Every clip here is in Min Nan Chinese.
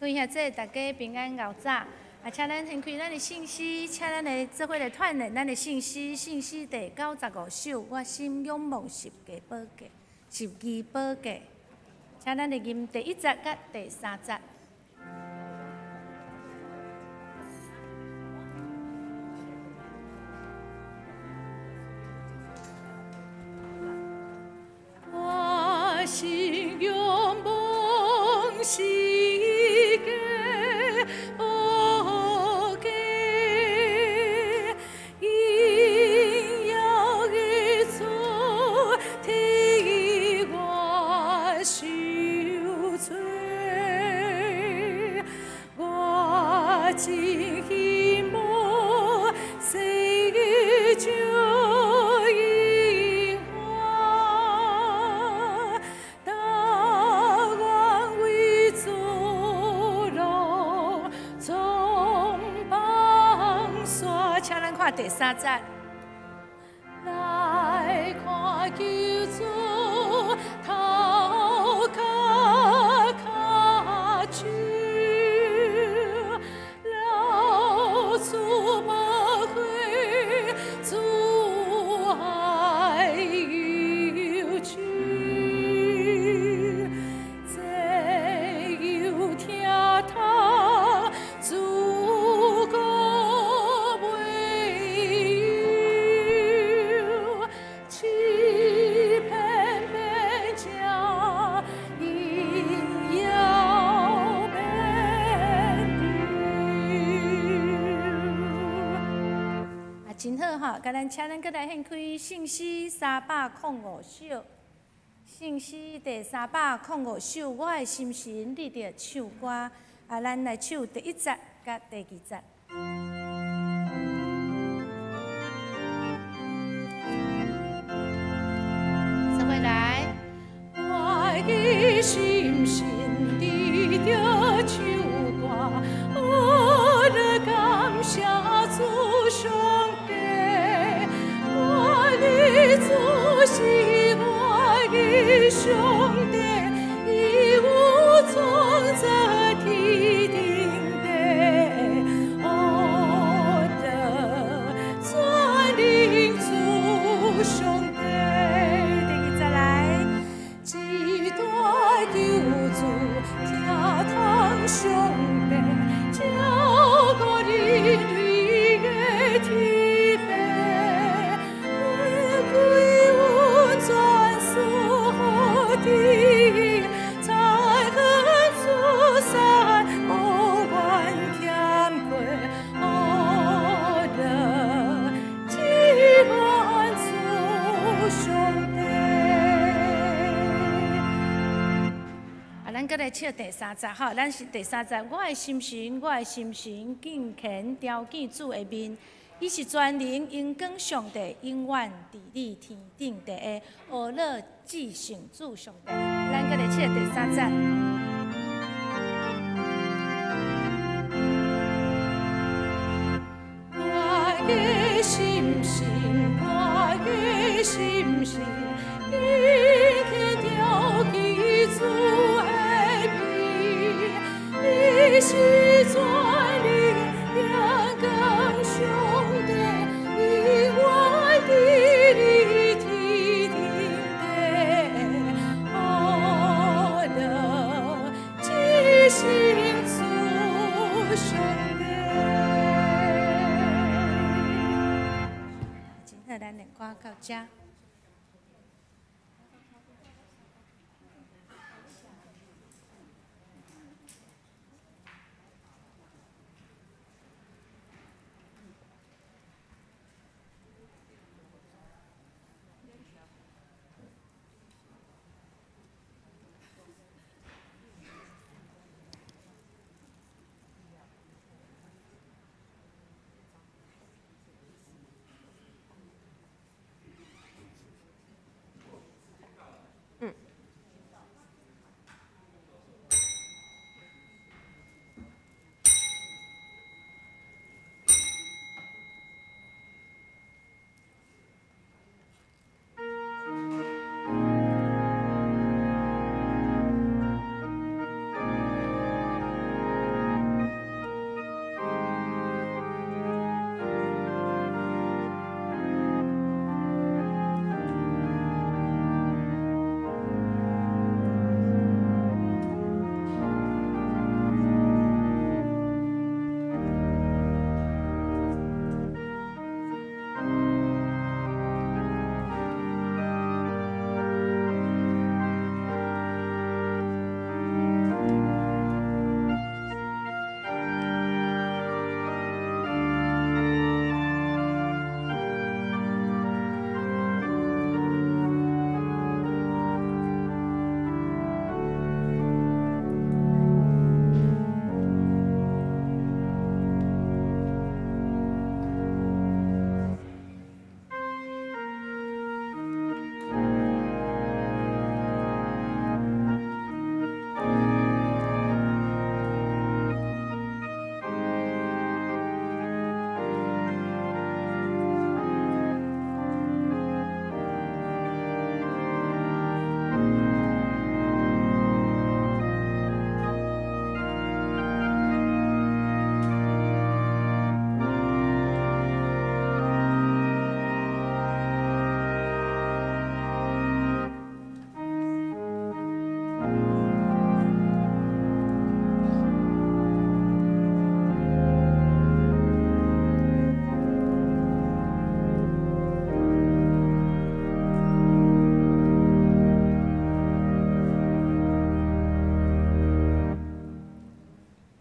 各位兄弟，大家平安𠢕早。啊，請咱掀開咱的聖詩，請咱來做伙來串聯咱的聖詩，聖詩第95首，我心仰望十架寶架，十字寶架。請咱來吟第一節佮第三節。我心仰望十架寶架，榮耀的主替我受罪，我真希望洗淨榮華，但願為主攏總放煞。請咱看第三節。來看救主頭殼跤手，流出寶血，主愛憂愁，這有疼痛，主顧袂憂，欺騙變成榮耀變丟。啊，真好吼！共咱請咱閣來掀開聖詩305首，聖詩第三百空五首，我的心神得著唱歌。啊，咱來唱第一節佮第二節。做伙來。我的心神得著唱歌，我來感謝主上帝，我的主是我的上帝，伊有創造天頂地，我的全能主上帝。第二節來。這大救主疼痛上帝，照顧人類的天父，玫瑰溫泉賜予你，才恨出山無願欠過，我的只願主上帝。啊，咱閣來唱第三節吼，咱是第三節。我的心神，我的心神，敬虔朝見主的面，伊是全能榮光上帝，永遠治理天頂地的，呵咾至聖主上帝。咱閣來唱第三節。我的心神，我的心神，敬虔朝見主的面，伊是全能榮光上帝，永遠治理天頂地，呵咾至聖主上帝。真好，咱練歌到遮。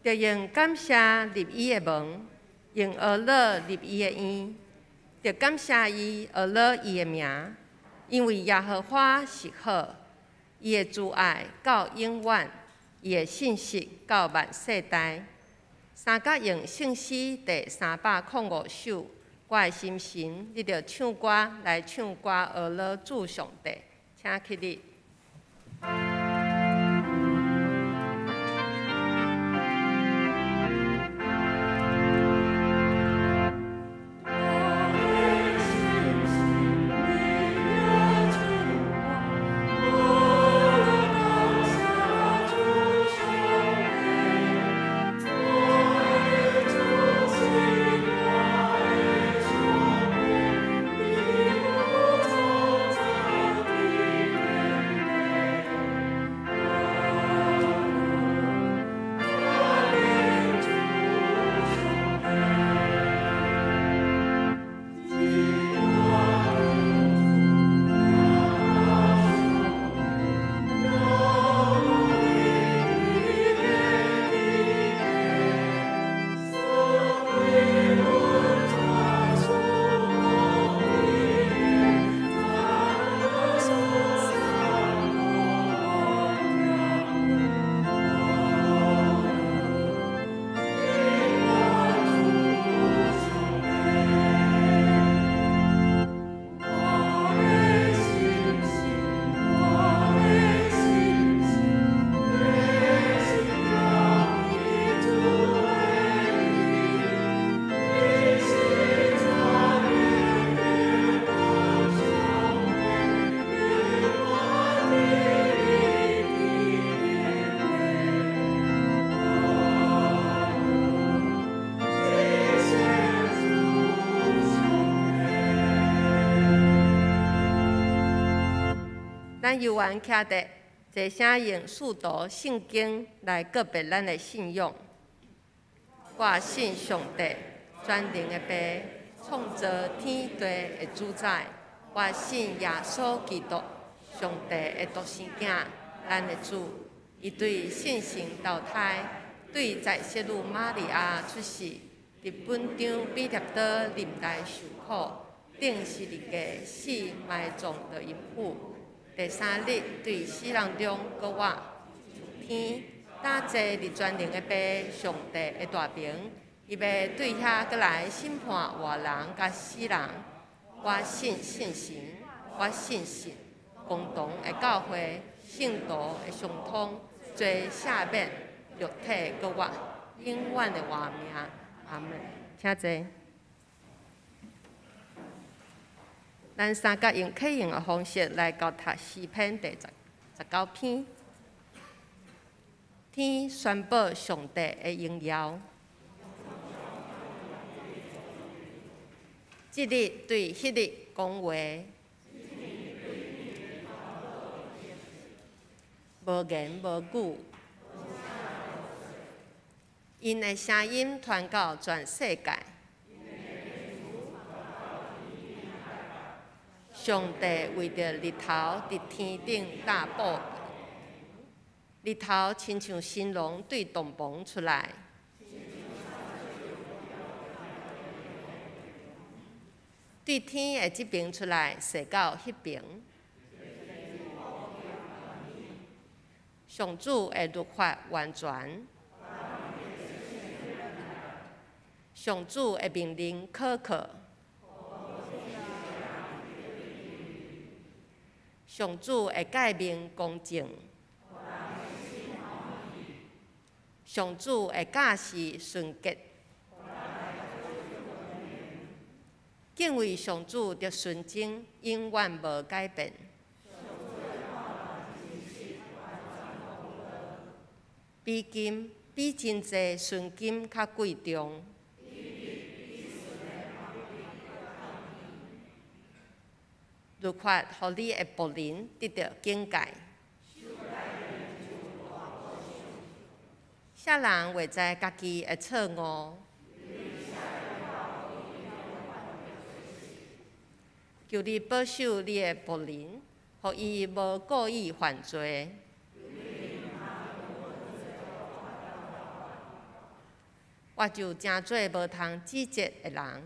著用感謝入伊的門，用呵咾入伊的院，著感謝伊，呵咾伊的名，因為耶和華是好，伊的慈愛到永遠，伊的信實到萬世代。三角用聖詩第305首，我的心神，你著唱歌來唱歌，呵咾主上帝，請起立。咱猶原徛佇坐聲用使徒聖經來告別咱的信仰。我信上帝，全能的父，創造天地的主宰。我信耶穌基督，上帝的獨生囝，咱的主。伊對聖神投胎，對在聖女瑪利亞出世，佇本張彼拉多忍耐受苦，釘十字架死埋葬佇陰府。第三日對死人中閣活，上天，搭坐佇全能的父上帝的大爿，伊欲對遐閣來審判活人佮死人。我信聖神，我信信共同的教會，聖徒的相通，罪赦免，肉體閣活，永遠的活命。阿們，請坐。咱三角用啟用的方式來交讀詩篇第十九篇。天宣布上帝的榮耀，這日對彼日講話，無言無語，𪜶的聲音傳到全世界。上帝為著日頭佇天頂搭布，日頭親像新郎對洞房出來，對天的這爿出來，踅到彼爿。上主的律法完全，上主的命令可靠。上主的誡命公正，上主的教示純潔。敬畏上主的純正，永遠無改變。比金比真濟純金較貴重。律法予你的僕人得著警戒。啥人會知家己的錯誤？求你保守你的僕人，予伊無故意犯罪。我就成做無通指責的人。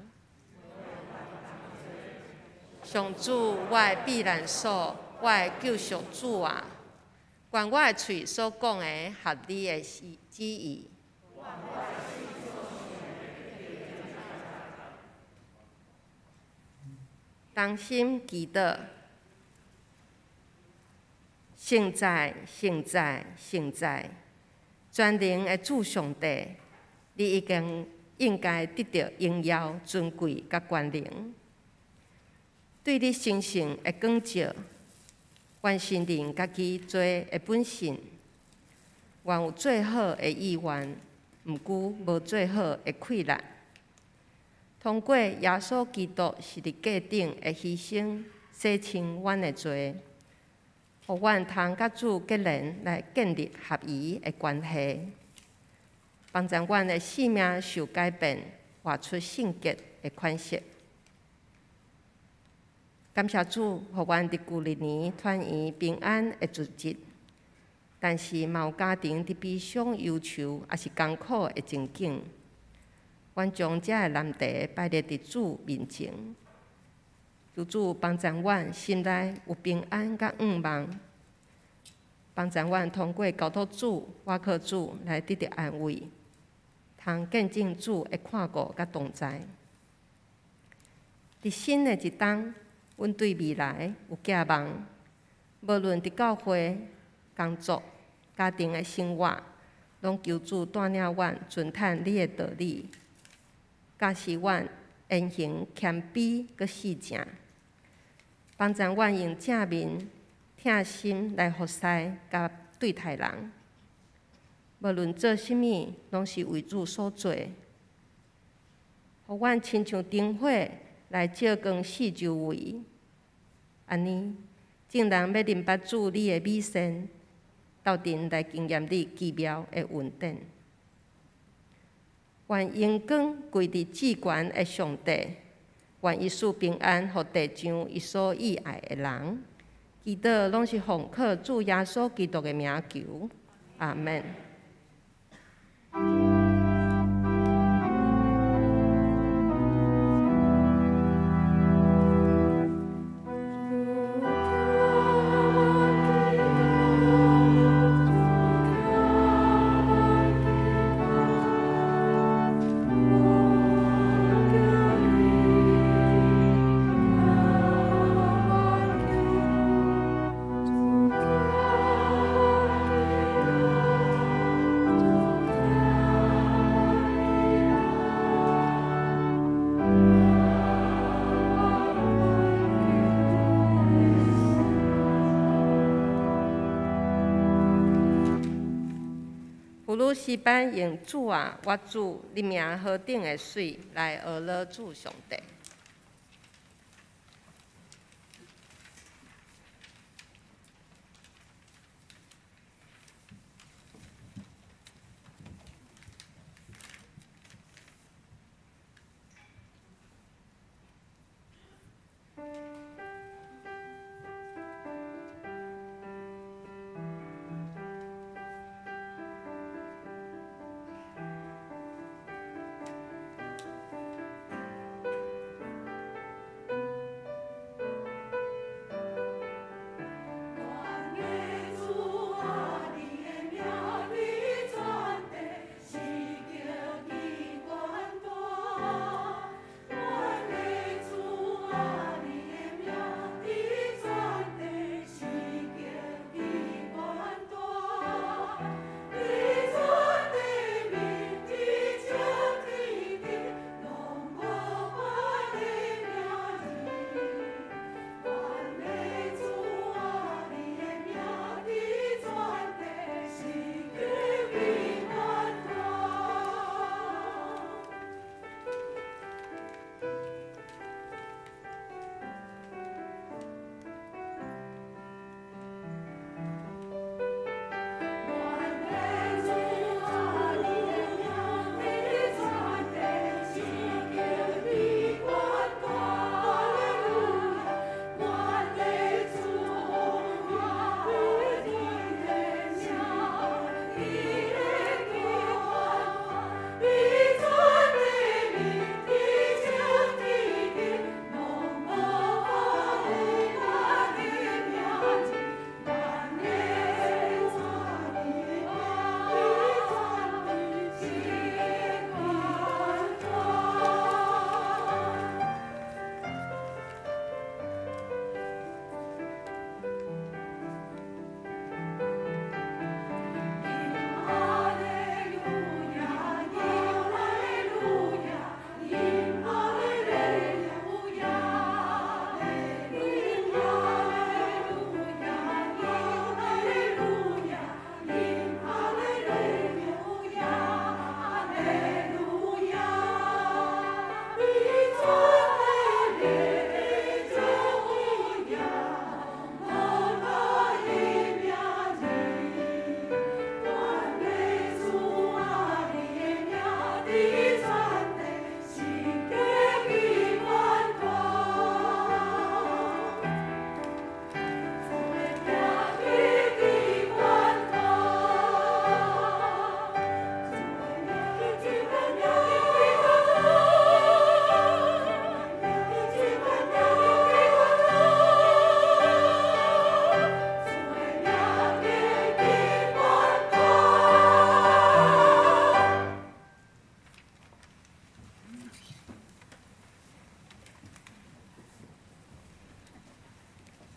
上主，我的避難所，我的救贖主啊！願我的喙所講的合你的旨意。同心祈禱，聖哉，聖哉，聖哉！全能的主上帝，你已經應該得著榮耀、尊貴佮權能。對你神聖的光照，願承認家己罪的本性，願有做好的意願，毋過無做好的氣力。通過耶穌基督十字架頂的犧牲，洗清阮的罪，予阮通佮主結連來建立合宜的關係，幫助阮的性命受改變，活出聖潔的款式。感謝主，予阮佇舊曆年團圓平安的度日，但是嘛有家庭佇悲傷、憂愁，抑是艱苦的情景。阮將這个難題擺佇佇主面前，求主幫助阮心內有平安佮向望，幫助阮通過交託主、倚靠主來得著安慰，通見證主的看顧佮同在。佇新的一冬，阮對未來有寄望，無論佇教會、工作、家庭的生活，攏求主帶領阮遵趁你的道理。教示阮言行謙卑閣四正，幫助阮用正面、疼心來服侍佮對待人。無論做啥物，攏是為主所做。予阮親像燈火來照光四周圍，按呢，眾人欲認捌主你的美善，鬥陣來經驗你奇妙的恩典。願榮光歸佇至懸的上帝，願伊賜平安予地上伊所喜愛的人。祈禱攏是奉靠主耶穌基督的名求，阿們。普魯詩班用主啊，我主，你名何等的媠，來阿羅主上帝。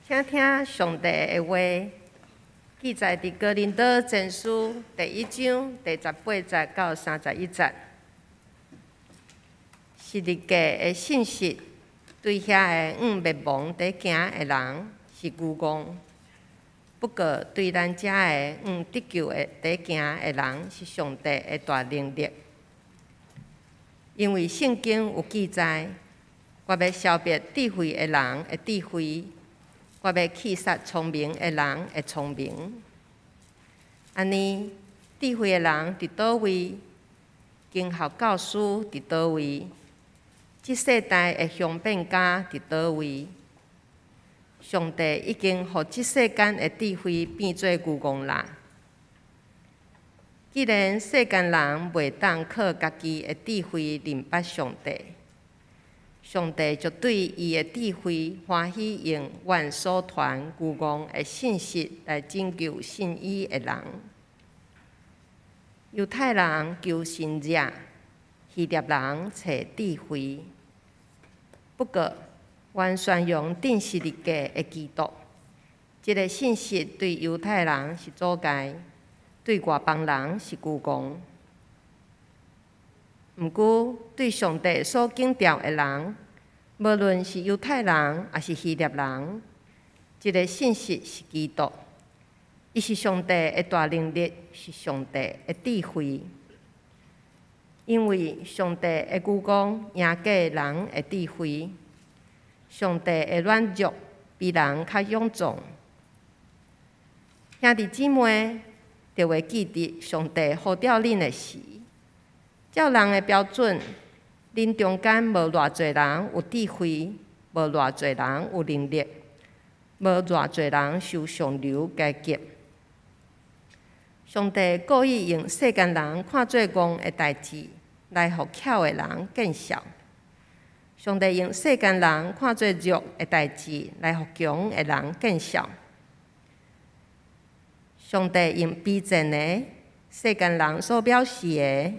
請聽上帝的話，記載佇哥林多前書第一章第十八節到三十一節。十字架的信息對遐个往滅亡佇行的人是愚戇，不過對咱遮个往得救的佇行的人是上帝的大能力。因為聖經有記載，我欲消滅智慧的人的智慧，我欲棄殺聰明的人的聰明。按呢，智慧的人佇佗位？經學教師佇佗位？這世代的雄辯家佇佗位？上帝已經予這世間的智慧變做愚戇啦。既然世間人袂當靠家己的智慧認捌上帝，上帝就對伊的智慧歡喜用阮所傳愚戇的信息來拯救信伊的人。猶太人求神跡，希臘人揣智慧。不過，阮宣揚釘十字架的基督，這个信息對猶太人是阻礙，對外邦人是愚戇。毋過，對上帝所揀召的人，無論是猶太人抑是希臘人，這个信息是基督，伊是上帝的大能力，是上帝的智慧。因為上帝的愚戇贏過人的智慧，上帝的軟弱比人較勇壯。兄弟姊妹，著會記得上帝呼召恁的時，照人的標準，恁中間無偌濟人有智慧，無偌濟人有能力，無偌濟人受上流階級。上帝故意用世間人看做戇的代誌，來予巧的人見笑；上帝用世間人看做弱的代誌，來予強的人見笑。上帝用卑賤的世間人所藐視的、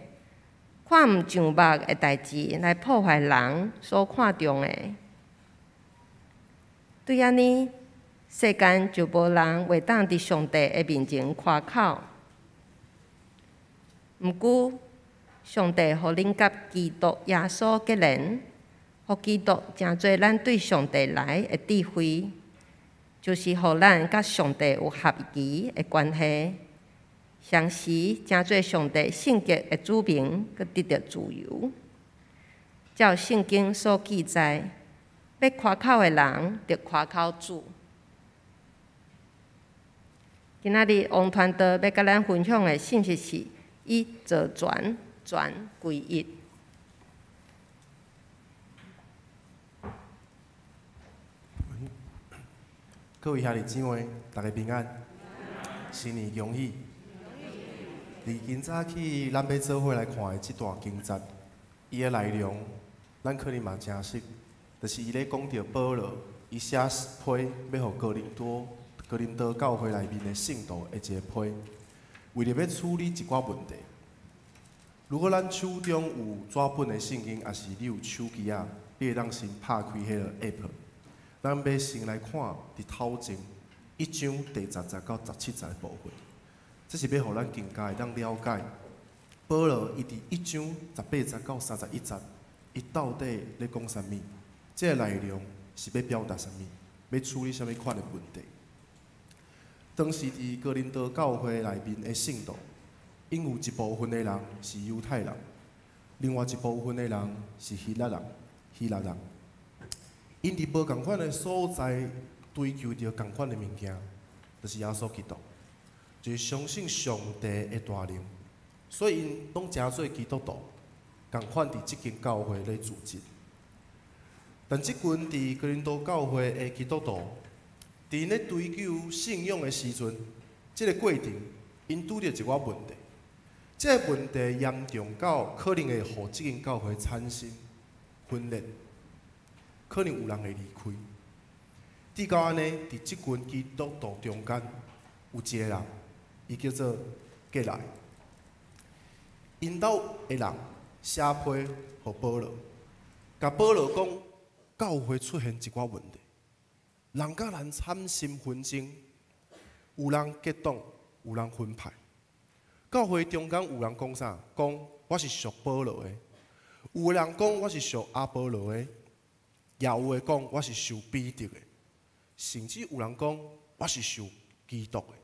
看毋上目的代誌，來破壞人所看重的。對按呢，世間就無人會當佇上帝的面前誇口。毋過，上帝予恁佮基督耶穌結連，予基督成做咱對上帝來的智慧，就是予咱佮上帝有合宜的關係，同時成做上帝聖潔的子民，閣得著自由。照聖經所記載，欲誇口的人，著誇口主。今仔日王傳道欲佮咱分享的信息是以造船船歸一。各位兄弟姊妹，大家平安，新年恭喜！佇今早起，咱欲做伙來看的這段經節，伊的內容，咱可能嘛誠熟，就是伊咧講著保羅，伊寫批欲予哥林多、哥林多教會內面的聖徒的一個批，為著欲處理一寡問題。如果咱手中有紙本的聖經，抑是你有手機仔，你會當先拍開彼个 app。咱欲先來看佇頭前一章第十節到十七節的部分，這是欲予咱更加會當了解保羅伊佇一章十八節到三十一節，伊到底咧講啥物？這个內容是欲表達啥物？欲處理啥物款的問題？當時佇哥林多教會內面的聖徒，𪜶有一部分的人是猶太人，另外一部分的人是希臘人。希臘人，𪜶佇無仝款的所在追求著仝款的物件，就是耶穌基督，就是相信上帝的大能，所以𪜶攏成做基督徒，仝款佇這間教會咧組織。但這群佇哥林多教會的基督徒，佇𪜶咧追求信仰的時陣，這个過程，𪜶拄著一寡問題。這个問題嚴重到可能會予這間教會產生分裂，可能有人會離開。至到按呢，佇這群基督徒中間，有一个人，伊叫做革來，𪜶兜的人寫批予保羅，共保羅講，教會出現一寡問題，人佮人產生紛爭，有人結黨，有人分派。教會中間有人講啥？講我是屬保羅的，有的人講我是屬亞波羅的，也有的講我是屬彼得的，甚至有人講我是屬基督的。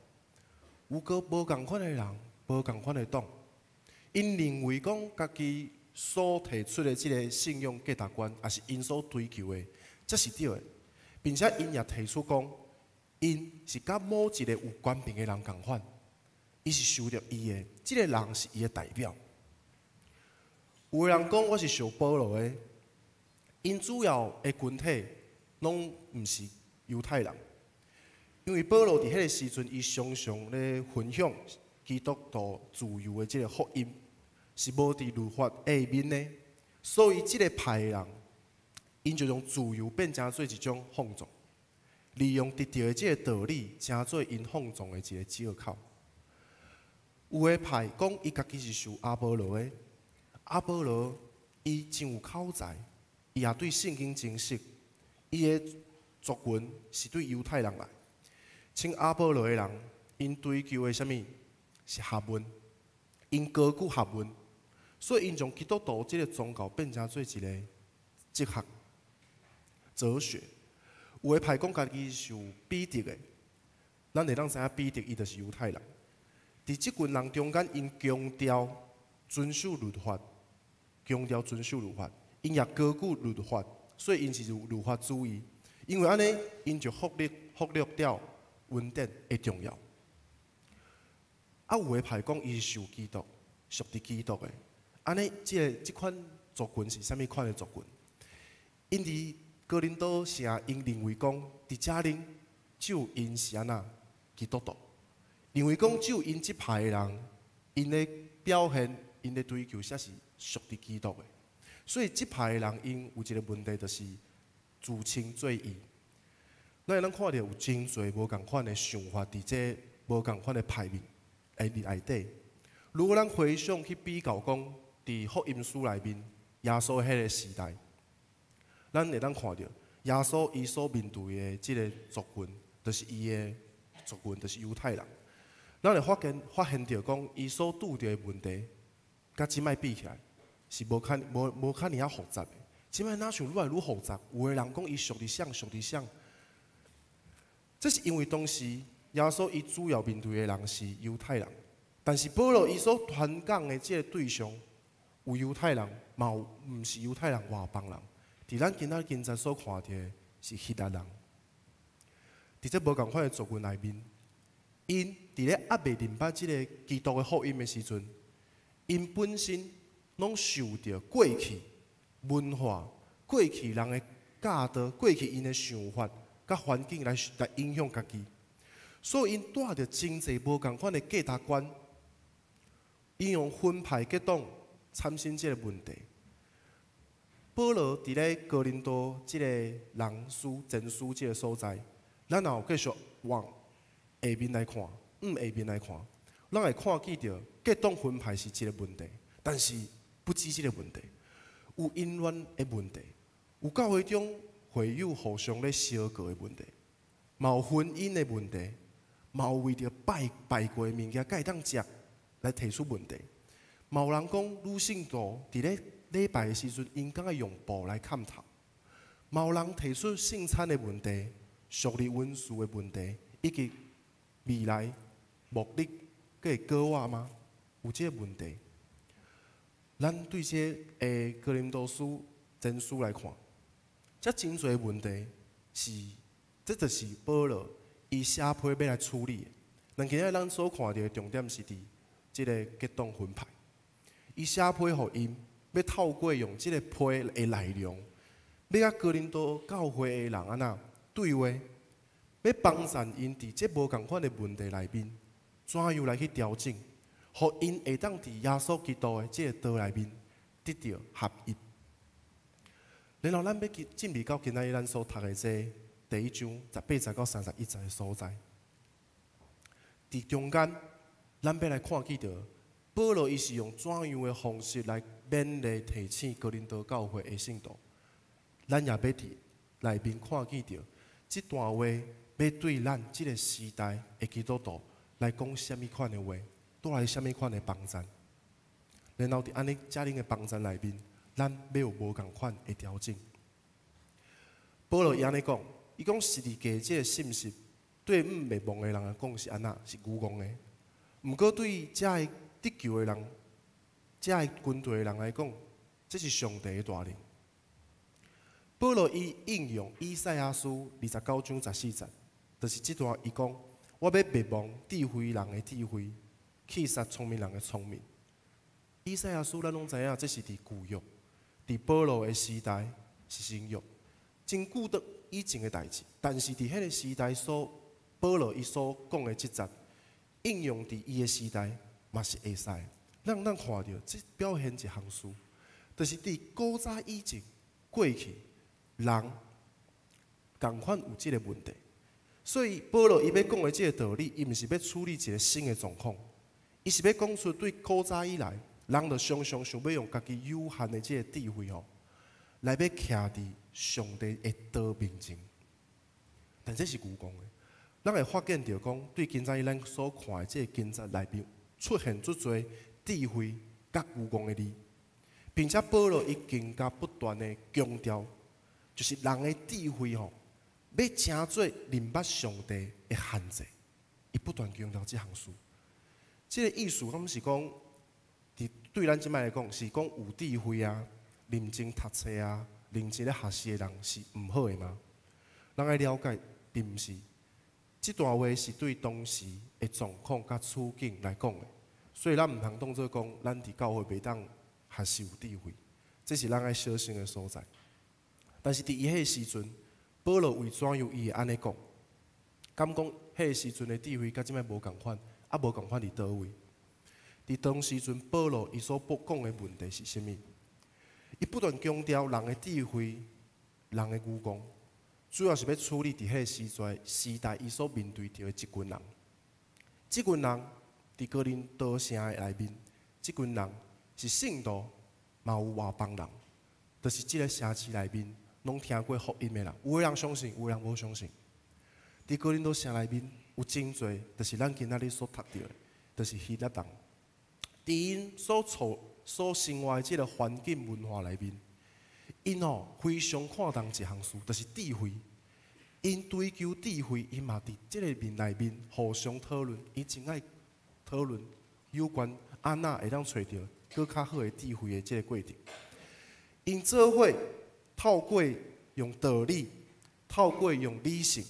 有閣無仝款的人，無仝款的黨，𪜶認為講家己所提出的這个信仰價值觀，抑是𪜶所追求的，才是對的，並且𪜶也提出講，𪜶是佮某一个有權柄的人仝款，伊是受著伊的，這个人是伊的代表。有的人講我是屬保羅的，𪜶主要的群體攏毋是猶太人，因為保羅佇彼个時陣，伊常常咧分享基督徒自由的這个福音，是無佇律法下面的，所以這个派的人，𪜶就將自由變成做一種放縱，利用得著的這个道理，成做𪜶放縱的一个藉口。有的派講伊家己是屬亞波羅的，亞波羅伊真有口才，伊也對聖經真熟，伊的族群是對猶太人來。稱亞波羅的人，𪜶追求的啥物是學問，𪜶高舉學問，所以𪜶將基督徒這个宗教變成做一个哲學、哲學。有的派講家己是屬彼得的，咱會當知影彼得伊就是猶太人。佇這群人中間，𪜶強調遵守律法，強調遵守律法，𪜶也高舉律法，所以𪜶是律法主義。因為按呢，𪜶就忽略掉恩典的重要。啊，有的派講伊是受基督，屬佇基督的。按呢，這款族群是啥物款的族群？𪜶佇哥林多城，𪜶認為講，佇遮裡只有𪜶是按怎基督徒。認為講只有𪜶這派的人，𪜶的表現、𪜶的追求，才是屬佇基督的。所以這派的人，𪜶有一个問題，就是自稱做義。咱會當看著有真濟無仝款的想法，佇這無仝款的派別內底。如果咱回想去比較講，佇福音書內面，耶穌彼个時代，咱會當看著耶穌伊所面對的這个族群，就是伊的族群，就是猶太人。咱會發現著講，伊所拄著的問題，佮這擺比起來，是無較爾仔複雜的。這擺若像愈來愈複雜，有的人講伊屬佇啥，屬佇啥。這是因為當時耶穌伊主要面對的人是猶太人，但是保羅伊所傳講的這个對象，有猶太人，嘛有毋是猶太人外邦人。佇咱今仔今節所看著的是希臘人。佇這無仝款的族群內面，𪜶佇咧猶未認捌這个基督的福音的時陣，𪜶本身攏受著過去文化、過去人的教導、過去𪜶的想法、佮環境來影響家己，所以𪜶帶著真濟無仝款的價值觀，𪜶用分派結黨產生這个問題。保羅佇咧哥林多這个人書前書這个所在，咱若有繼續往下面來看，往下面來看，咱會看見著結黨分派是一个問題，但是不止這个問題，有淫亂的問題，有教會中會友互相咧相告的問題，嘛有婚姻的問題，嘛有為著拜拜過的物件，敢會當食來提出問題，嘛有人講女信徒佇咧禮拜的時陣，𪜶敢愛用布來崁頭，嘛有人提出聖餐的問題、屬靈恩賜的問題，以及未來牧日閣會閣活嗎？有這个問題。咱對這个哥林多書前書來看，這真濟問題是，這就是保羅伊寫批欲來處理的。咱今仔咱所看著的重點是佇這个結黨分派，伊寫批予𪜶，欲透過用這个批的內容，欲佮哥林多教會的人按怎對話，欲幫助𪜶佇這無仝款的問題內面，怎樣來去調整，予𪜶會當佇耶穌基督的這个道內面得著合一。然後咱欲進入到今仔日咱所讀的這第一章18節到31節的所在，佇中間，咱欲來看見著保羅伊是用怎樣的方式來勉勵提醒哥林多教會的信徒。咱也欲佇內面看見著，這段話欲對咱這个時代的基督徒來講啥物款的話，帶來啥物款的幫贊。然後佇按呢遮爾的幫贊內面，咱欲有無仝款的調整。保羅伊按呢講，伊講十字架這个信息對毋滅亡的人來講是按怎？是愚戇的。毋過對遮个得救的人，遮个軍隊的人來講，這是上帝的大能。保羅伊應用以賽亞書29章14節，就是這段伊講：我欲滅亡智慧人的智慧，棄殺聰明人的聰明。以賽亞書咱攏知影，這是佇舊約，佇保羅的時代是新約，真久的以前的代誌。但是佇彼个時代所保羅伊所講的這節，應用佇伊的時代嘛是會使。咱看著，這表現一項事，就是佇古早以前過去，人仝款有這个問題，所以保羅伊欲講的這个道理，伊毋是欲處理一个新的狀況，伊是欲講出對古早以來，人就常常想欲用家己有限的這个智慧吼，來欲徛佇上帝的道面前，但這是愚戇的。咱會發現著講，對今早咱所看的這个經節內面出現足濟智慧佮愚戇的字，並且保羅伊更加不斷的強調，就是人的智慧吼，欲成做認捌上帝的限制，伊不斷強調這項事。這个意思敢是講，佇對咱這擺來講，是講有智慧啊、認真讀冊啊、認真咧學習的人是毋好的嗎？咱愛了解，並毋是。這段話是對當時的狀況佮處境來講的，所以咱毋通當做講，咱佇教會袂當學習有智慧，這是咱愛小心的所在。但是佇伊彼个時陣，保羅為怎樣伊會按呢講？敢講彼个時陣的智慧佮這擺無仝款，啊無仝款佇佗位？佇當時陣，保羅伊所講的問題是啥物？伊不斷強調人的智慧，人的愚戇，主要是欲處理佇彼个時代伊所面對著的這群人。這群人佇哥林多城的內面，這群人是信徒，嘛有外邦人，就是這个城市內面攏聽過福音的人，有的人相信，有的人無相信。佇哥林多城內面有真濟，就是咱今仔日所讀著的，就是希臘人。佇𪜶所處所生活的這个環境文化內面，𪜶吼非常看重一項事，就是智慧。𪜶追求智慧，𪜶嘛佇這个面內面互相討論，𪜶真愛討論有關按怎會當揣著閣較好的智慧的這个過程。𪜶做伙透過用道理，透過用理性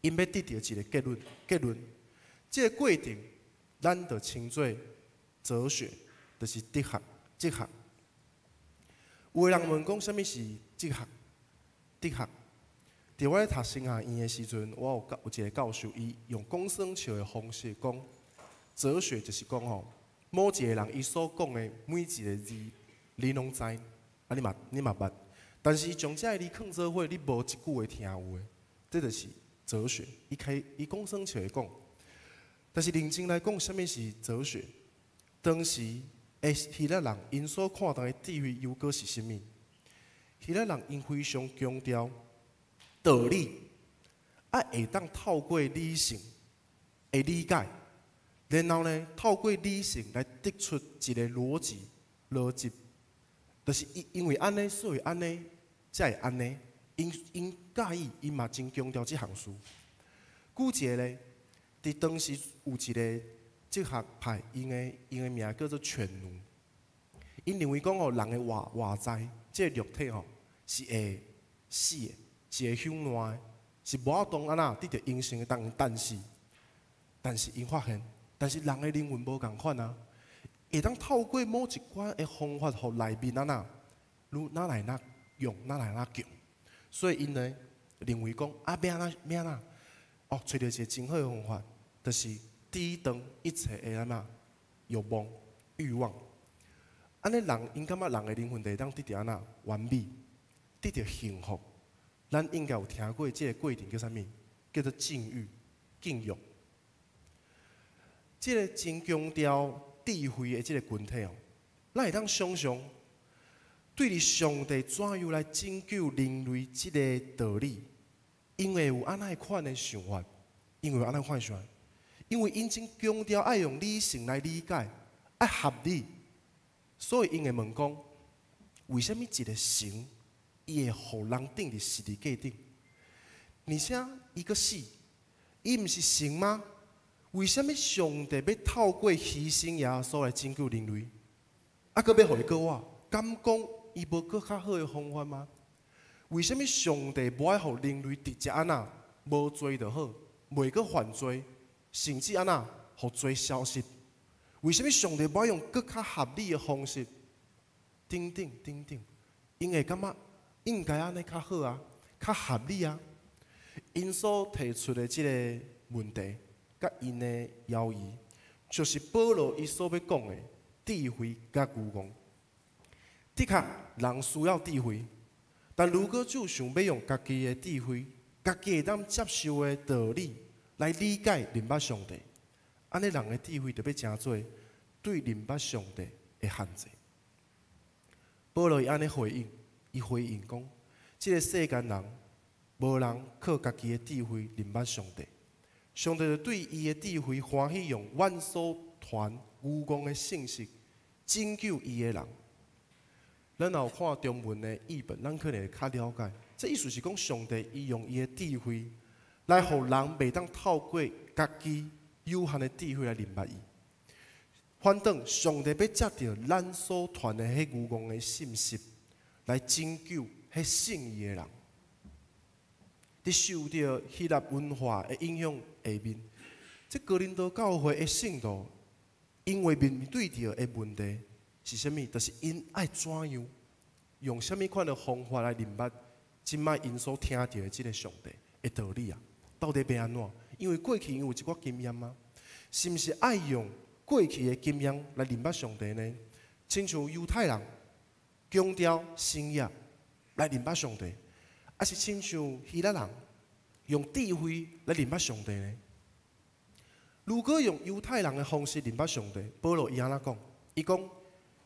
，𪜶欲得著一个結論。結論，這个過程，咱就稱做哲學，就是哲學。哲學。有的人問講，啥物是哲學？哲學。佇我咧讀神學院的時陣，我有有一个教授，伊用講耍笑的方式講，哲學就是講吼，某一个人伊所講的每一个字，你攏知，啊你嘛捌，但是伊將這个字囥做伙，你無一句話聽有的，這就是哲學。伊開伊講耍笑的講，但是認真來講，啥物是哲學？當時的希臘人𪜶所看重的智慧又閣是啥物？希臘人𪜶非常強調道理，啊會當透過理性的理解，然後呢，透過理性來得出一个邏輯，邏輯，就是因為按呢，所以按呢，才會按呢。𪜶𪜶佮意，𪜶嘛真強調這項事。舉一个例，佇當時有一个哲學派，𪜶的名叫做犬儒。𪜶認為講吼，人的外在，這个肉體吼是會死的，是會朽爛的，是無法度按怎得著永生的。但是𪜶發現，但是人的靈魂無仝款啊，會當透過某一寡的方法，予內面按怎，愈愈來愈勇，愈來愈強。所以𪜶呢認為講啊，欲按怎欲按怎，哦，揣著一个真好的方法，就是抵擋一切的按怎欲望、欲望。按呢人，𪜶感覺人的靈魂就會當得著按怎完美，得著幸福。咱應該有聽過這个過程叫啥物？叫做禁欲、禁欲。這个真強調智慧的這个群體哦，咱會當想象，對於上帝怎樣來拯救人類這个道理，𪜶 𪜶會有按呢款的想法，𪜶會有按呢款的想法，因為𪜶真強調愛用理性來理解，愛合理，所以𪜶會問講：為啥物一个神，伊會予人釘佇十字架頂？而且伊閣死，伊毋是神嗎？為啥物上帝欲透過犧牲耶穌來拯救人類？啊，閣欲予伊閣活？敢講伊無閣較好的方法嗎？為啥物上帝無愛予人類直接按怎無罪就好，袂閣犯罪，甚至按怎予罪消失？為啥物上帝無愛用閣較合理的方式？等等等等，𪜶會感覺應該按呢較好啊，較合理啊。𪜶所提出的這個問題，佮𪜶的猶疑，就是保羅伊所欲講的智慧佮愚戇。的確，人需要智慧，但如果只想欲用家己的智慧、家己會當接受的道理來理解認捌上帝，按呢人的智慧就欲成做對認捌上帝的限制。保羅伊按呢回應，伊回應講：這个世間人無人靠家己的智慧認捌上帝，上帝就對伊的智慧歡喜用阮所傳愚戇的信息拯救伊的人。咱若有看中文的譯本，咱可能會較了解。這意思是講，上帝伊用伊的智慧來予人袂當透過家己有限的智慧來認捌伊。反轉，上帝欲藉著咱所傳的彼愚戇的信息來拯救彼信伊的人。佇受著希臘文化的影響下面，這哥林多教會的信徒，𪜶會面對著的問題是啥物？就是𪜶愛怎樣用啥物款的方法來認捌這擺𪜶所聽著的這个上帝的道理啊？到底欲按怎？因為過去𪜶有一寡經驗啊，是毋是愛用過去的經驗來認捌上帝呢？親像猶太人強調新約來認捌上帝，抑是親像希臘人用智慧來認捌上帝呢？如果用猶太人的方式認捌上帝，保羅伊按怎講？伊講，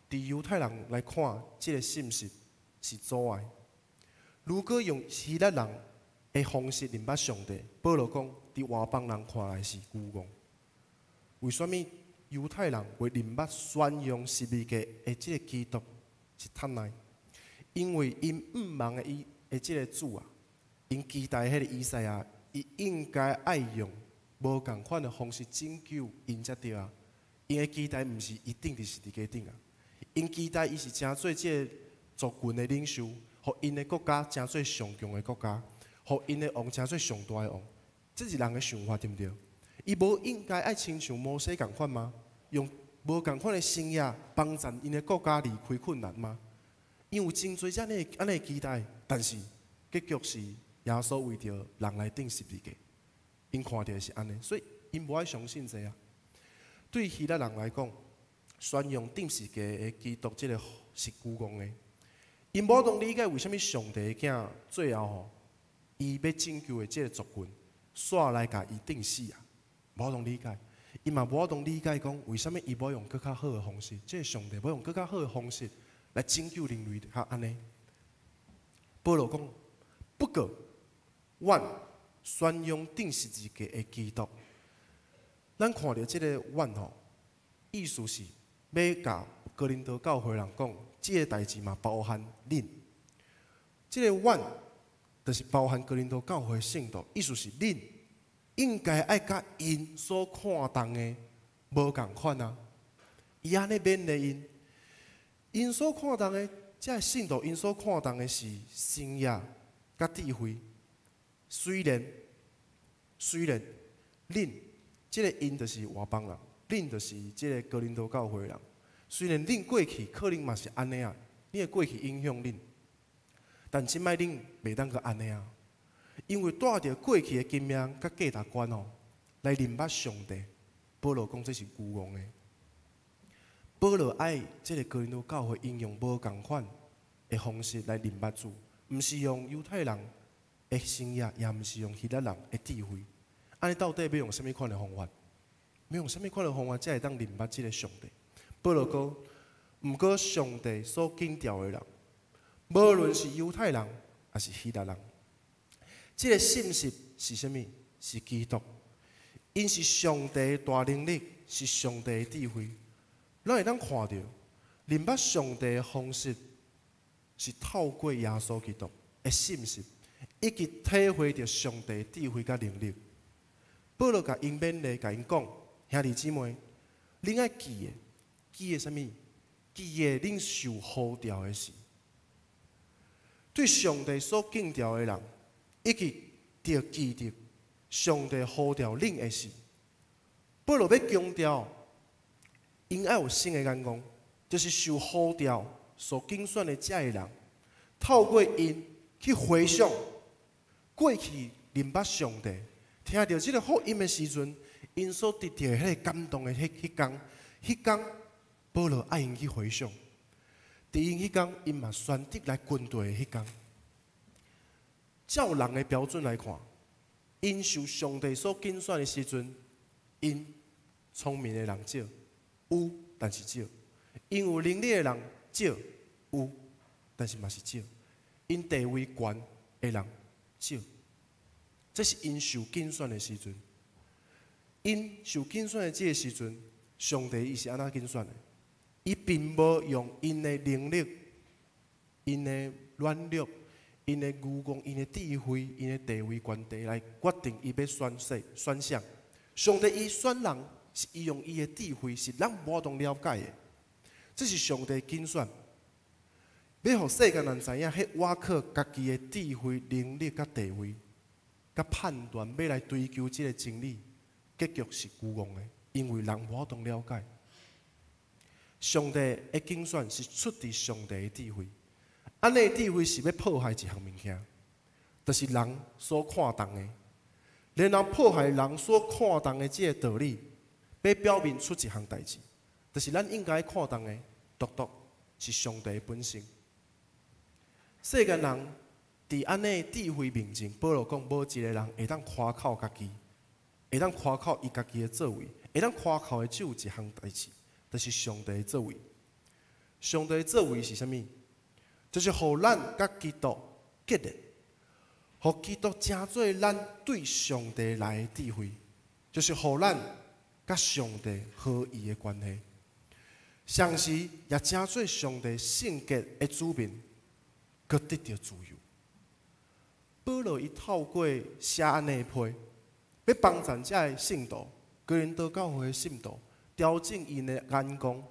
佇猶太人來看，這个信息是阻礙；如果用希臘人的方式認捌上帝，保羅講，佇外邦人看來是愚戇。為啥物猶太人會認捌宣揚十字架的這个基督是窒礙？因為𪜶向望的伊的這个主啊，𪜶期待彼个彌賽亞，伊應該愛用無仝款的方式拯救𪜶才對啊。𪜶的期待毋是伊釘佇十字架頂啊，𪜶期待伊是成做這个族群的領袖，予𪜶的國家成做上強的國家，予𪜶的王成做上大的王。這是人的想法，對毋對？伊無應該愛親像摩西仝款嗎？用無仝款的生涯幫助𪜶的國家離開困難嗎？𪜶有真濟這呢按呢期待，但是結局是耶穌為著人來釘十字架，𪜶看著的是按呢，所以𪜶無愛相信這啊。對希臘人來講，宣揚釘十字架的基督，這个是愚戇的。𪜶無法度理解為啥物上帝的囝最後吼，伊欲拯救的這个族群，煞來共伊釘死啊！無法度理解，伊嘛無法度理解講為啥物伊無用閣較好的方式，這个上帝無用閣較好的方式來拯救人類，較按呢。保羅講，不過，阮宣揚釘十字架的基督，咱看著這个阮吼，意思是欲共哥林多教會人講，這个代誌嘛包含恁。這个阮就是包含哥林多教會聖徒，意思是恁應該愛佮𪜶所看重的無仝款啊。伊按呢勉勵𪜶，𪜶所看重的，這个信徒𪜶所看重的是生涯佮智慧。雖然雖然恁這个𪜶就是外邦人，恁就是這个哥林多教會人。雖然恁過去可能嘛是按呢啊，恁的過去影響恁，但這擺恁袂當閣按呢啊，因為帶著過去的經驗佮價值觀哦，來認捌上帝。保羅講這是愚戇的。保羅愛這个哥林多教會𪜶用無仝款的方式來認捌主，毋是用猶太人的生涯，也毋是用希臘人的智慧。按呢到底欲用啥物款的方法？欲用啥物款的方法才會當認捌這个上帝？保羅講，毋過上帝所揀召的人，無論是猶太人，抑是希臘人，這个信息是啥物？是基督，𪜶是上帝的大能力，是上帝的智慧。咱會當看著，認捌上帝的方式是透過耶穌基督的信息，以及體會著上帝智慧佮能力。保羅共𪜶勉勵，共𪜶講，兄弟姊妹，恁愛記的，記的啥物？記的恁受呼召的時，對上帝所敬召的人，以及著記得上帝呼召恁的時。保羅欲強調，𪜶愛有新的眼光，就是受呼召所揀選的這个人，透過𪜶去回想過去認捌上帝，聽著這个福音的時陣，𪜶所得著彼個感動的彼彼工，彼工保羅愛𪜶去回想，佇𪜶彼工，𪜶嘛選擇來跟隨的彼工。照人的標準來看，𪜶受上帝所揀選的時陣，𪜶聰明的人少，有，但是少；𪜶有能力的人少，有，但是嘛是少；𪜶地位懸的人少。這是𪜶受揀選的時陣。𪜶受揀選的這个時陣，上帝伊是按怎揀選的？伊並無用𪜶的能力、𪜶的軟弱、𪜶的愚戇、𪜶的智慧、𪜶的地位懸低來決定伊欲選誰選誰。上帝伊選人是伊用伊的智慧，是咱無法度了解的。這是上帝揀選，欲予世間人知影，彼倚靠家己的智慧、能力佮地位、佮判斷，欲來追求這个真理，結局是愚戇的，因為人無法度了解。上帝的揀選是出自上帝的智慧，按呢智慧是欲破壞一項物件，就是人所看重的，然後破壞人所看重的這个道理，欲表明出一項代誌，就是咱應該看重的，獨獨是上帝的本性。世間人佇按呢智慧面前，保羅講，無一个人會當誇口家己，會當誇口伊家己的作為，會當誇口的只有一項代誌，就是上帝的作為。上帝的作為是啥物？就是予咱佮基督結連，予基督成做咱對上帝來的智慧，就是予咱佮上帝合一的關係。同時也成做上帝聖潔的子民，閣得著自由。保羅伊透過寫按呢批，欲幫助遮个信徒，哥林多教會的信徒，調整𪜶的眼光。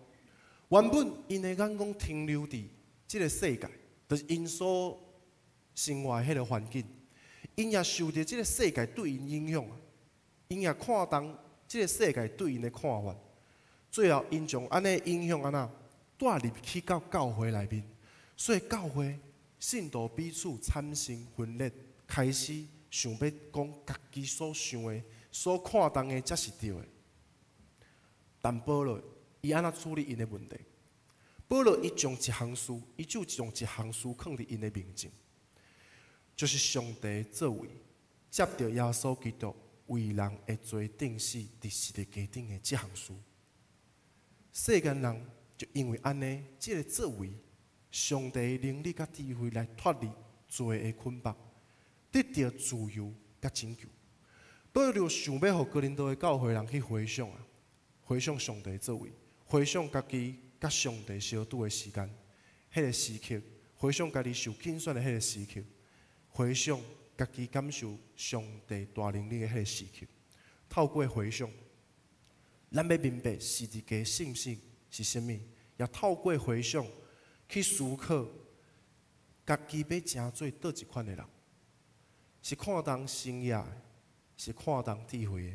原本𪜶的眼光停留佇這个世界，就是𪜶所生活的彼个環境，𪜶也受著這个世界對𪜶影響，𪜶也看重這个世界對𪜶的看法。最後，𪜶將按呢影響按怎帶入去到教會內面，所以教會信徒彼此產生分裂，開始想欲講家己所想的、所看重的才是對的。但保羅伊按怎處理𪜶的問題？保羅伊將一項事，伊就將一項事囥佇𪜶的面前，就是上帝作為，藉著耶穌基督為人的罪釘死佇十字架頂的這項事。世間人就因為按呢，這个作為，上帝的能力佮智慧來脫離罪的捆綁，得著自由佮拯救。保羅想欲予哥林多的教會人去回想啊，回想上帝作為，回想家己佮上帝相拄的時間，彼个時刻，回想家己受揀選的彼个時刻，回想家己感受上帝大能力的彼个時刻，透過回想，咱欲明白十字架信息是啥物，也透過回想去思考，家己欲成做佗一款的人，是看重生涯的，是看重智慧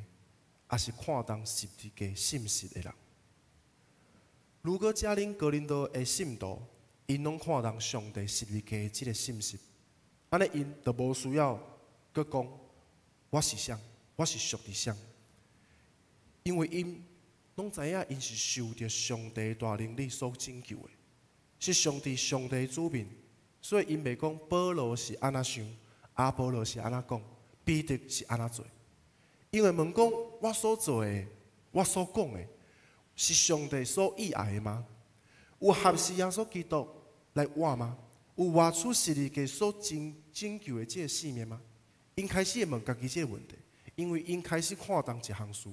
的，抑是看重十字架信息的人？如果遮恁哥林多的信徒，𪜶攏看重上帝十字架的這个信息，按呢𪜶就無需要閣講我是啥，我是屬佇啥，因為𪜶攏知影𪜶是受著上帝大能力所拯救的，是上帝上帝子民，所以𪜶袂講保羅是按怎想，阿波羅是按怎講，彼得是按怎做。因為問講我所做的，我所講的，是上帝所喜愛的嗎？有合時耶穌基督來活嗎？有活出十字架所拯救的這个性命嗎？𪜶 𪜶開始會問家己這個問題，因為𪜶開始看重一項事，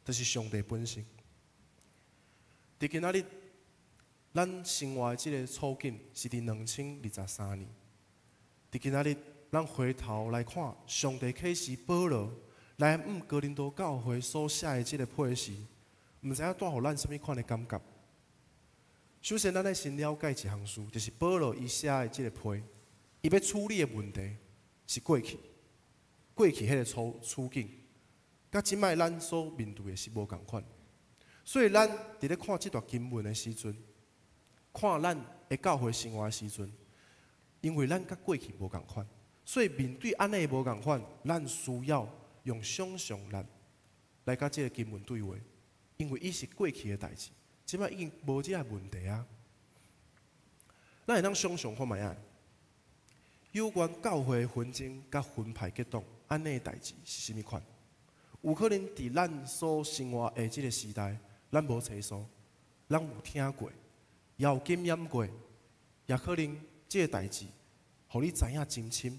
就是上帝本身。佇今仔日，咱生活的這個處境是佇2023年。佇今仔日，咱回頭來看，上帝啟示保羅來向哥林多教會所寫的這個批時，毋知影帶予咱啥物款的感覺。首先，咱愛先了解一項事，就是保羅伊寫的這個批，伊欲處理的問題是過去，過去彼個處境，佮這擺咱所面對的是無仝款。所以，咱佇咧看這段經文的時陣，看咱的教會生活的時陣，因為咱佮過去無仝款，所以面對按呢無仝款，咱需要用想像力來佮這個經文對話，因為伊是過去的代誌，這擺已經無這個問題啊。咱會當想像看覓仔，有關教會紛爭佮分派結黨按呢代誌是啥物款？有可能佇咱所生活的這個時代，咱無揣數，咱有聽過，也有經驗過，也可能這個代誌，予你知影真深。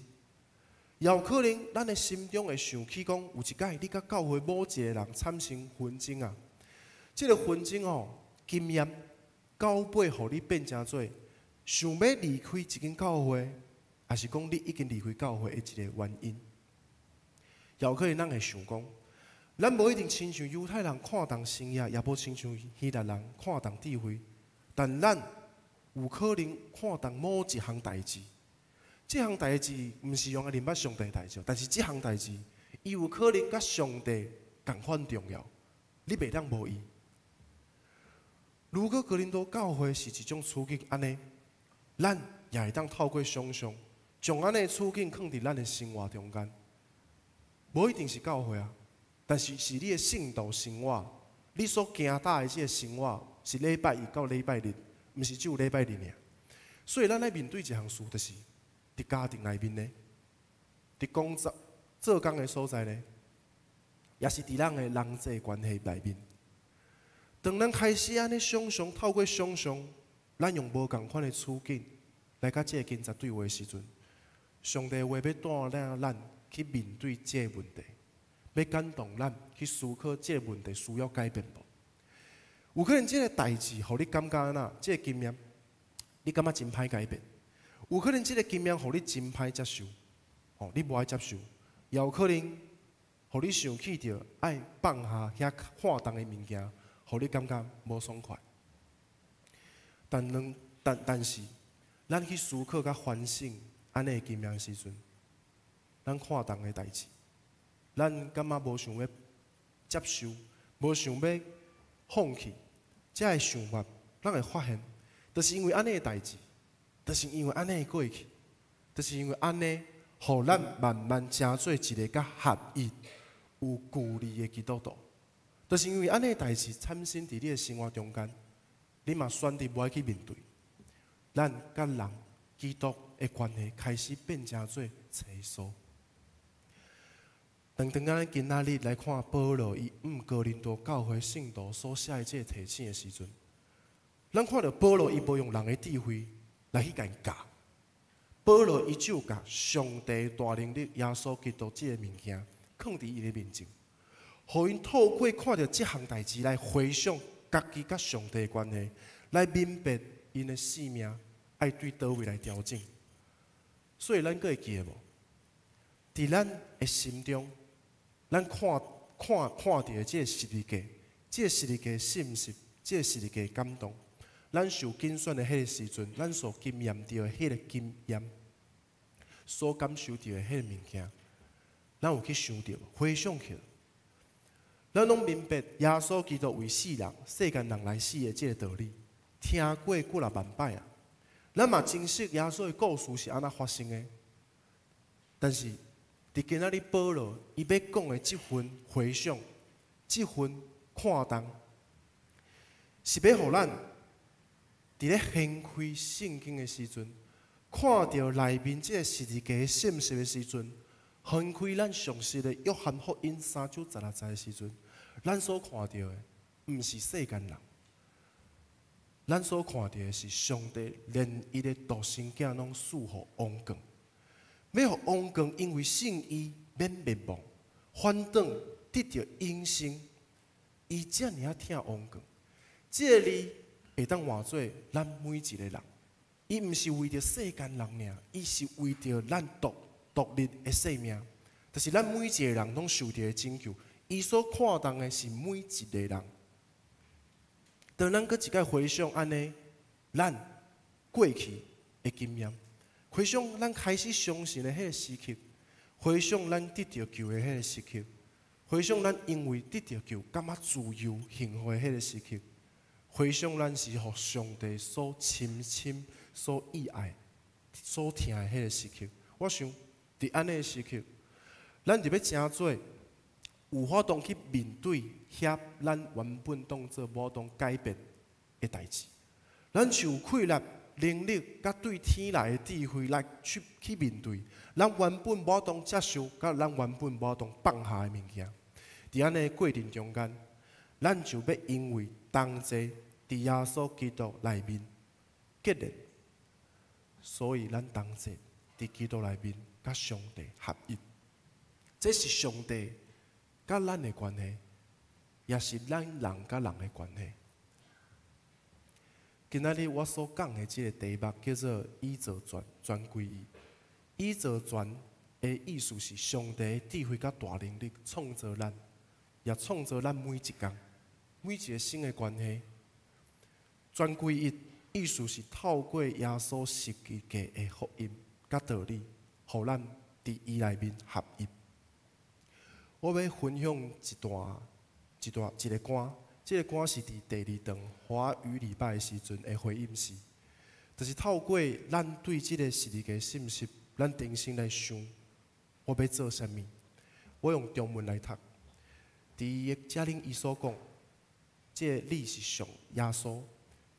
也有可能咱的心中會想起講，有一擺你佮教會某一個人產生紛爭啊，這個紛爭哦，經驗到尾予你變成做想欲離開這間教會，抑是講你已經離開教會的一個原因。也有可能咱會想講，咱無一定親像猶太人看重新約，也無親像希臘人看重智慧，但咱有可能看重某一項代誌。這項代誌毋是用來認捌上帝代誌，但是這項代誌，伊有可能佮上帝仝款重要，你袂當無伊。如果哥林多教會是一種處境按呢，咱也會當透過想像，將按呢的處境囥佇咱的生活中間。無一定是教會啊，但是是你的信徒生活，你所行踏的這個生活是禮拜一到禮拜日，毋是只有禮拜日爾。所以咱愛面對一項事，就是佇家庭內面呢，佇工作做工的所在呢，抑是佇咱的人際關係內面。當咱開始按呢想像，透過想像，咱用無仝款的處境來佮這個經節對話的時陣，上帝話欲帶領咱去面對這個問題，欲感動咱去思考這個問題需要改變無？有可能這個代誌予你感覺按怎？這個經驗你感覺真歹改變。有可能這個經驗予你真歹接受，吼，你無愛接受；也有可能予你想起著愛放下遐看重的物件，予你感覺無爽快。但兩但但是，咱去思考佮反省按呢的經驗時陣，咱看重的代誌，咱感覺無想欲接受，無想欲放棄，這个想法，咱會發現，就是因為按呢的代誌，就是因為按呢的過去，就是因為按呢，予咱慢慢成做一個佮合一、有距離的基督徒。就是因為按呢的代誌產生佇你的生活中間，你嘛選擇無愛去面對，咱佮人基督的關係開始變成做疏疏。當當咱今仔日來看保羅伊向哥林多教會聖徒所寫的這個提醒的時陣，咱看著保羅伊無用人的智慧來去共𪜶教，保羅伊只有共上帝大能力耶穌基督這個物件囥佇伊的面前，予𪜶透過看著這項代誌來回想家己佮上帝的關係，來明白𪜶的性命愛對佗位來調整。所以咱閣會記得無？佇咱的心中，咱看看看著的這個十字架，這個十字架信息，這個十字架感動，咱受揀選的彼個時陣，咱所經驗著的彼個經驗，所感受著的彼個物件，咱有去想著，回想起來，咱攏明白耶穌基督為世人、世間人來死的這個道理，聽過幾若萬擺啊！咱嘛真熟耶穌的故事是按怎發生的，但是佇今仔日保羅伊欲講的這份回想、這份看重，是欲予咱佇咧掀開聖經的時陣，看著內面這個十字架的信息的時陣，掀開咱熟悉的約翰福音三章十六節的時陣，咱所看著的，毋是世間人，咱所看著的是上帝連伊的獨生囝攏賜予王冠，欲予王冠因為信伊免滅亡，反轉得著永生。伊遮爾仔疼王冠，這个字會當換做咱每一个人。伊毋是為著世間人爾，伊是為著咱獨獨立的生命。就是咱每一个人攏受著的拯救。伊所看重的是每一个人。當咱閣一擺回想按呢，咱過去的經驗，回想咱開始相信的彼個時刻，回想咱得著救的彼個時刻，回想咱因為得著救感覺自由幸福的彼個時刻，回想咱是予上帝所深深、所意愛、所疼的彼個時刻，我想佇按呢的時刻，咱就欲成做有法度去面對遐咱原本當做無法度改變的代誌，咱是有氣力、能力，佮對天來的智慧來去面對，咱原本無法度接受，佮咱原本無法度放下的物件。佇按呢過程中間，咱就欲因為同齊佇耶穌基督內面結連，所以咱同齊佇基督內面佮上帝合一。這是上帝佮咱的關係，也是咱人佮人的關係。今仔日我所講的這個題目叫做“以造全，全歸一”。以造全的意思是上帝的智慧佮大能力創造咱，也創造咱每一工、每一个新的關係。全歸一意思是透過耶穌十字架的福音佮道理，予咱佇伊內面合一。我欲分享一段、一段、一个歌，這个歌是佇第二堂華語禮拜的時陣的回應詩，就是透過咱對這个十字架信息，咱重新來想，我欲做啥物？我用中文來讀。佇伊的遮頂，伊所講，這个你是上耶穌，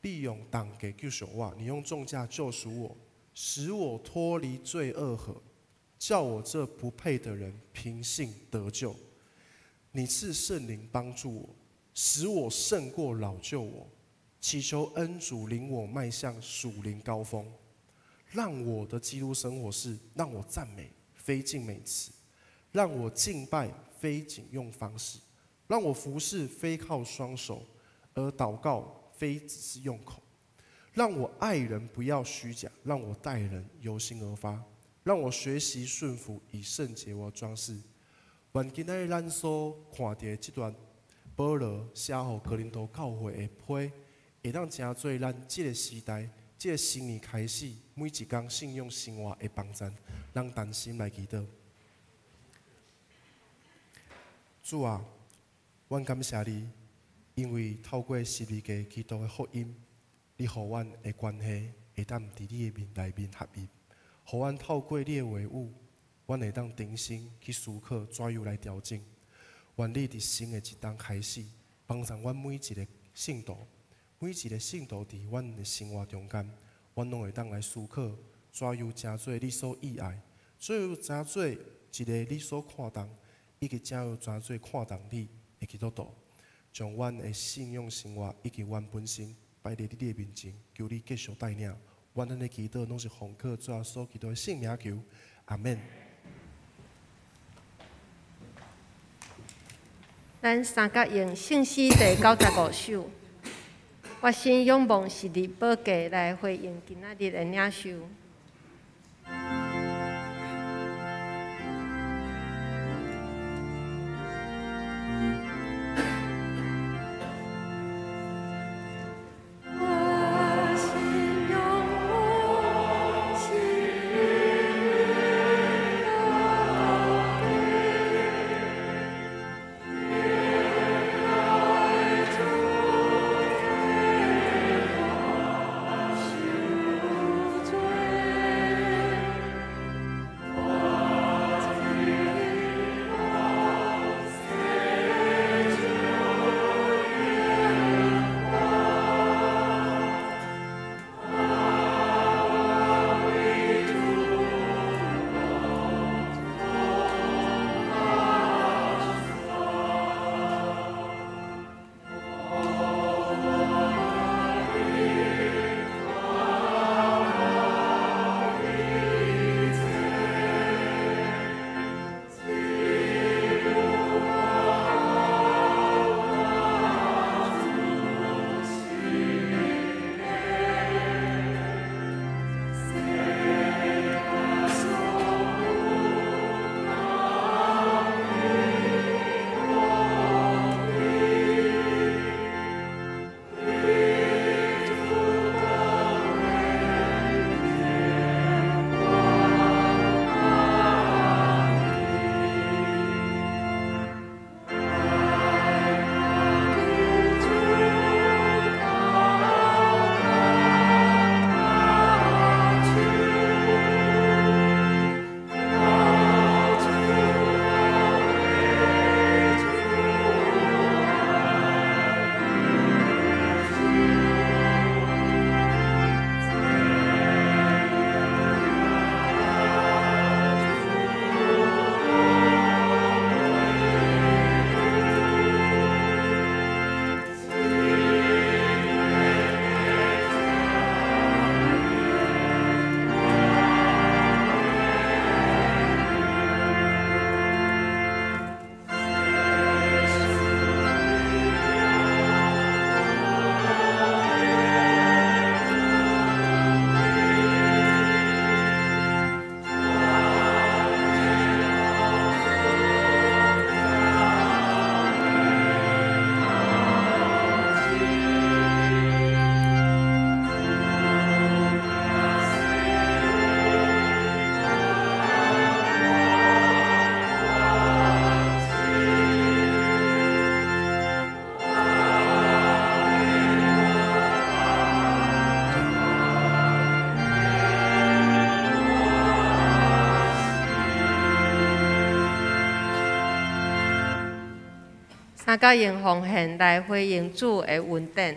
你用重價救贖我，你用重價救贖我，使我脫離罪惡河，叫我這不配的人憑信得救。你賜聖靈幫助我，使我勝過老舊我。祈求恩主領我邁向屬靈高峰，讓我的基督生活是讓我讚美非盡美詞，讓我敬拜非僅用方式，讓我服侍非靠雙手，而禱告非只是用口，讓我愛人不要虛假，讓我待人由心而發，讓我學習順服，以聖潔為裝飾。願今仔日咱所看著的這段保羅寫予哥林多教會的批，會當成做咱這个時代、這个新年開始每一工信仰生活的幫贊。咱同心來祈禱。主啊，阮感謝你，因為透過十字架基督的福音，你予阮的關係會當佇你的面內面合一，予阮透過你的話語，阮會當重新去思考怎樣來調整。願你佇新的一冬開始，幫助阮每一个信徒，每一个信徒佇阮的生活中間，阮攏會當來思考怎樣成做你所喜愛，怎樣成做一个你所看重，以及怎樣成做看重你的基督徒，將阮的信仰生活以及阮本身擺佇你的面前，求你繼續帶領。阮按呢祈禱攏是奉靠主耶穌基督的聖名求，阿們。咱三角用聖詩第95首，我心仰望是佇寶架來回應今仔日的領袖。我三角用奉獻來回應主的恩典。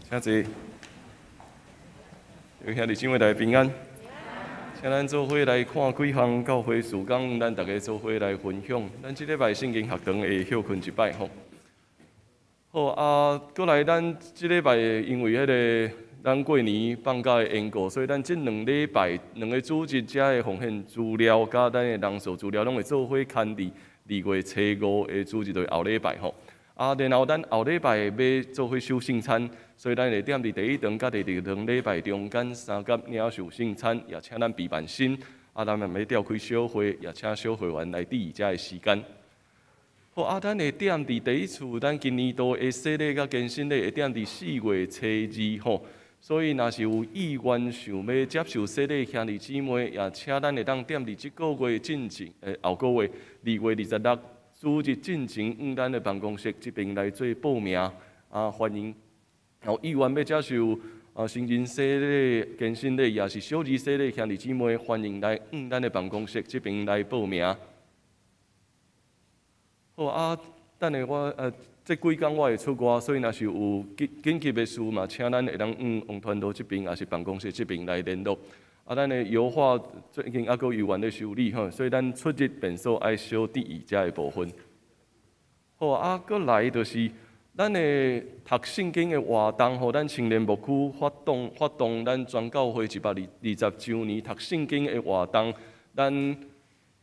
请坐。有兄弟姊妹大家平安。請咱做伙來看幾項教會事工，咱逐家做伙來分享。咱這禮拜聖經學堂會歇睏一擺吼。好啊，閣來咱這禮拜因為彼个咱過年放假的緣故，所以咱這兩禮拜兩个主日遮的奉獻資料，佮咱的人數資料，攏會做伙刊佇2月初5的主日，就是後禮拜吼。啊，然後咱後禮拜欲做伙守聖餐，所以咱會踮佇第一堂佮第二堂禮拜中間三甲領受聖餐，也請咱備辦心。啊，咱嘛欲召開小會，也請小會員來注意遮的時間。好，啊，咱會踮佇第一次，咱今年度的洗禮佮堅振禮會踮佇4月初2吼。所以，若是有意願想欲接受洗禮兄弟姊妹，也請咱會當踮佇這个月進前，後个月2月26。主日進前，往咱的辦公室這邊來做報名，啊，歡迎。有意願欲接受啊成人洗禮、堅振禮，也是小兒洗禮兄弟姊妹，歡迎來往咱的辦公室這邊來報名。好啊，等下我這幾工我會出外，所以若是有緊急的事嘛，請咱會當往王傳道這邊，也是辦公室這邊來聯絡。啊，咱的油畫最近猶閣猶原咧修理吼，所以咱出入便所愛小注意遮的部分。好啊，閣來就是咱的讀聖經的活動吼，咱青年牧區發動咱全教會120週年讀聖經的活動，咱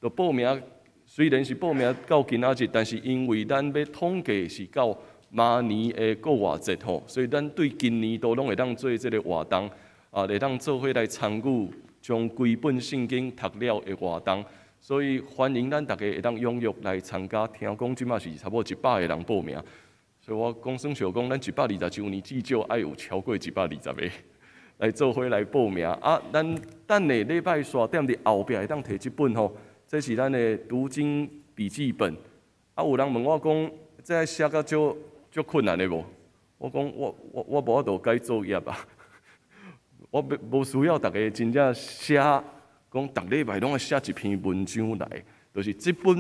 就報名，雖然是報名到今仔日，但是因為咱欲統計是到明年的復活節吼，所以咱對今年度攏會當做這个活動。啊，會當做伙來參與將規本聖經讀了的活動，所以歡迎咱逐家會當踴躍來參加。聽講這馬是差不多100个人報名，所以我講算笑講，咱120週年至少愛有超過120个，來做伙來報名。啊，咱等下禮拜煞踮佇後壁會當提這本吼，這是咱的讀經筆記本。啊，有人問我講，這寫甲足足困難的無？我講我無法度改作業啊，我無需要逐家真正寫，講逐禮拜攏愛寫一篇文章來，就是這本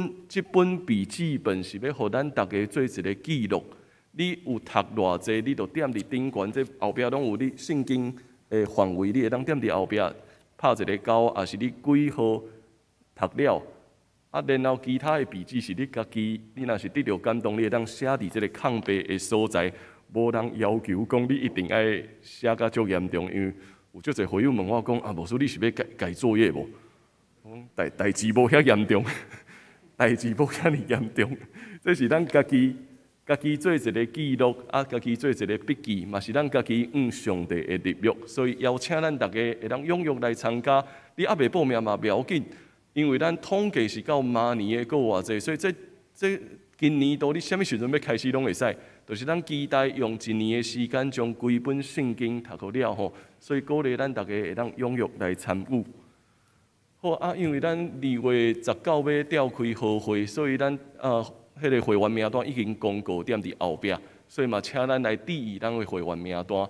筆記本是欲予咱逐家做一個記錄。你有讀偌濟，你就踮佇頂懸，這後壁攏有你聖經的範圍，你會當踮佇後壁拍一個勾，抑是你幾號讀了。啊，然後其他的筆記是你家己，你若是得著感動，你會當寫佇這個空白的所在，無人要求講你一定愛寫甲足嚴重，因為有足濟會友問我講，啊，牧師你是欲改改作業無？我講代誌無遐嚴重，代誌無遐爾嚴重，這是咱家己。家己做一個記錄，啊，家己做一個筆記，嘛是咱家己向上帝的立約，所以邀請咱逐家會當踴躍來參加。你猶未報名嘛，袂要緊，因為咱統計是到明年的閣偌濟，所以這今年度你啥物時陣欲開始攏會使，就是咱期待用一年的時間將規本聖經讀好了吼，所以鼓勵咱逐家會當踴躍來參與。好啊，因為咱2月19欲召開和會，所以咱彼個會員名單已經公告踮佇後壁，所以嘛，請咱來注意咱的會員名單。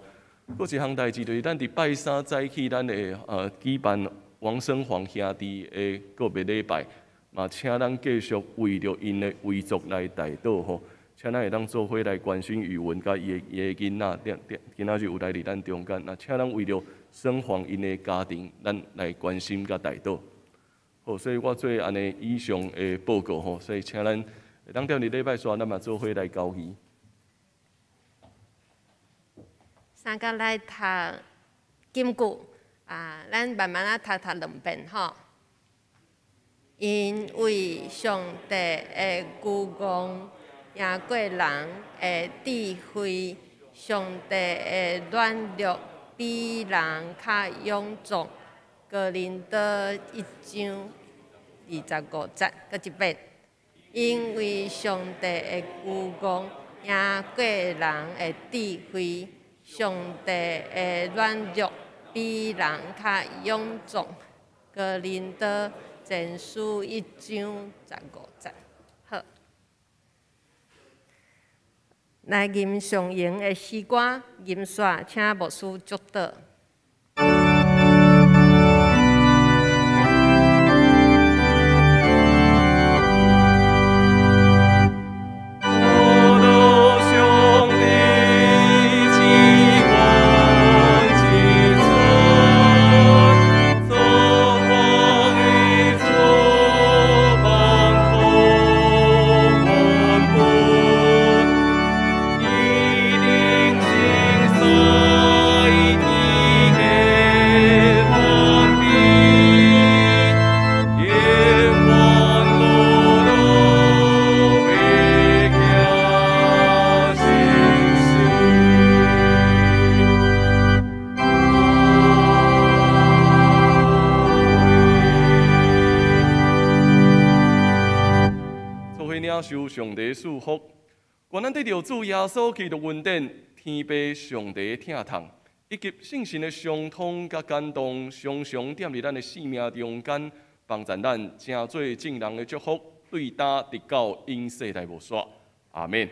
閣一項代誌就是咱佇拜三早起，咱會舉辦王生煌兄弟的告別禮拜，嘛，請咱繼續為著𪜶的遺囑來代禱吼，請咱會當做伙來關心宇文佮伊的囡仔，今仔日有來佇咱中間，那請咱為著生煌𪜶的家庭，咱來關心佮代禱。好，所以我做按呢以上的報告吼，所以請咱。當踮佇禮拜煞，咱嘛做伙來交魚。三工來讀金句啊，咱慢慢仔讀讀兩遍吼。因為上帝的愚戇贏過人的智慧，上帝的軟弱比人較勇壯。哥林多1章25節，閣一遍。因為上帝的愚戇贏過人的智慧，上帝的軟弱比人較勇壯。哥林多前書1章15節。好，來吟上榮的詩歌，吟煞請牧師祝禱。上帝賜福，願咱得著主耶穌基督恩典，天父上帝疼痛，以及聖神的相通佮感動，常常踮佇咱的生命中間，幫助咱成做眾人的祝福，對今直到永世代無煞。阿們。